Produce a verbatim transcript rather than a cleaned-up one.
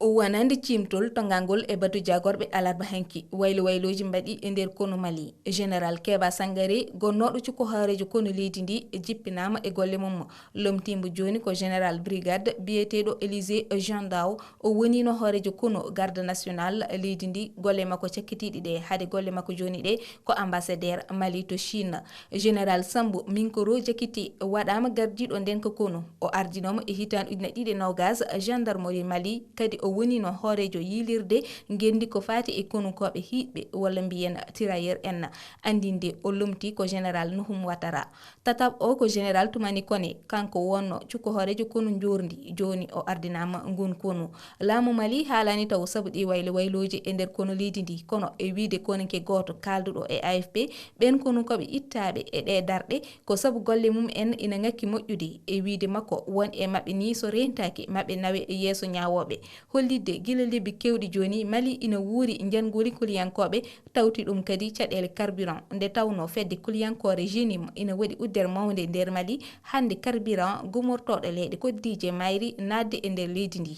Wonande ciimtol tongangol e batu jagorɓe alarba hanki, waylo waylooji mbaɗi e nder konu Mali. Général Keba Sangaré, gonnooɗo cukko hooreejo konu leydi ndi, jippinaama e golle mum. Lomtiimbo jooni ko général brigade biyeteeɗo Élisée Jean Dao. O woniino hooreejo konu garde national leydi ndi. Golle makko cakkitiiɗi ɗe hade golle makko jooni ɗe ko ambassadeur Mali to Chine. Général Sambu Minkoro Jakiti waɗaama gardiiɗo ndenka konu. O ardinooma e hitaande ujine ɗiɗi e noogas gendarmerie Mali, kadi o woniino hooreejo yiilirde ngenndi ko faati e konunkooɓe hiiɓɓe, walla mbiyen tirailleur en. Anndinde o lomti ko général Nuhum Watara. Tataɓ o ko général Tumani Kone, kanko wonno cukko hooreejo konu njoorndi, jooni o ardinaama ngun konu. Laamu Mali haalaani taw sabu ɗi waylo waylooji e nder konu leydi ndi, kono e wiyde konunke gooto kaalduɗo e A F P, ɓen konunkooɓe ittaaɓe e ɗee darɗe ko sabu golle mum en ina ŋakki moƴƴude. E wiyde makko, won e maɓɓe ni so reentaaki maɓɓe nawe yeeso ñaawooɓe. Hollitde gila lebbi keewɗi jooni, Mali ina wuuri njanngooli kuliyankooɓe, tawti ɗum kadi caɗeele carburant, nde tawnoo fedde kuliyankoore Genim ina waɗi uddere mawnde nder Mali, hannde carburant gumortooɗo leyɗe koddiije mayri naatde e nder leydi ndi.